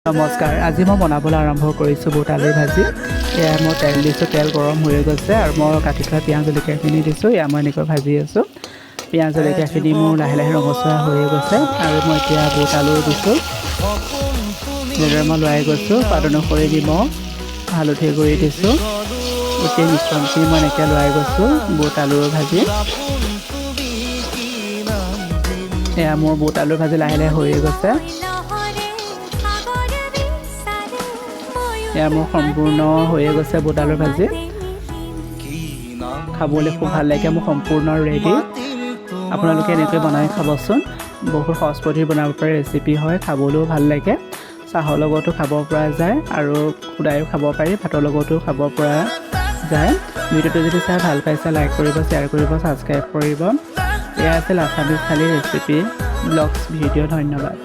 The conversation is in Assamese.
নমস্কাৰ, আজি মই বনাবলৈ আৰম্ভ কৰিছোঁ বুট আলুৰ ভাজি। এয়া মই তেল দিছোঁ, তেল গৰম হৈ গৈছে আৰু মই কাটি থোৱা পিঁয়াজ, জলকীয়াখিনি দিছোঁ। এয়া মই এনেকৈ ভাজি আছোঁ। পিঁয়াজ, জলকীয়াখিনি মোৰ লাহে লাহে ৰঙচুৱা হৈয়ে গৈছে আৰু মই এতিয়া বুট আলু দিছোঁ। এনেদৰে মই লৰাই গৈছোঁ। সোৱাদ অনুসৰি নিমখ, হালধি গুড়ি দিছোঁ। গোটেই মিশ্ৰণখিনি মই এনেকৈ লৰাই গৈছোঁ বুট আলুৰ ভাজি। এয়া মোৰ বুট আলুৰ ভাজি লাহে লাহে হৈয়ে গৈছে। এয়া মোৰ সম্পূৰ্ণ হৈয়ে গৈছে বুট আলুৰ ভাজি। খাবলৈ খুব ভাল লাগে। মোৰ সম্পূৰ্ণ ৰেডি। আপোনালোকে এনেকৈ বনাই খাবচোন। বহুত সহজ পদ্ধতিত বনাব পৰা ৰেচিপি হয়, খাবলৈও ভাল লাগে। চাহৰ লগতো খাব পৰা যায় আৰু সুদায়ো খাব পাৰি, ভাতৰ লগতো খাব পৰা যায়। ভিডিঅ'টো যদি চাই ভাল পাইছে, লাইক কৰিব, শ্বেয়াৰ কৰিব, ছাবস্ক্ৰাইব কৰিব। এয়া আছিল আছামিজ থালি ৰেচিপি ব্লগছ ভিডিঅ'। ধন্যবাদ।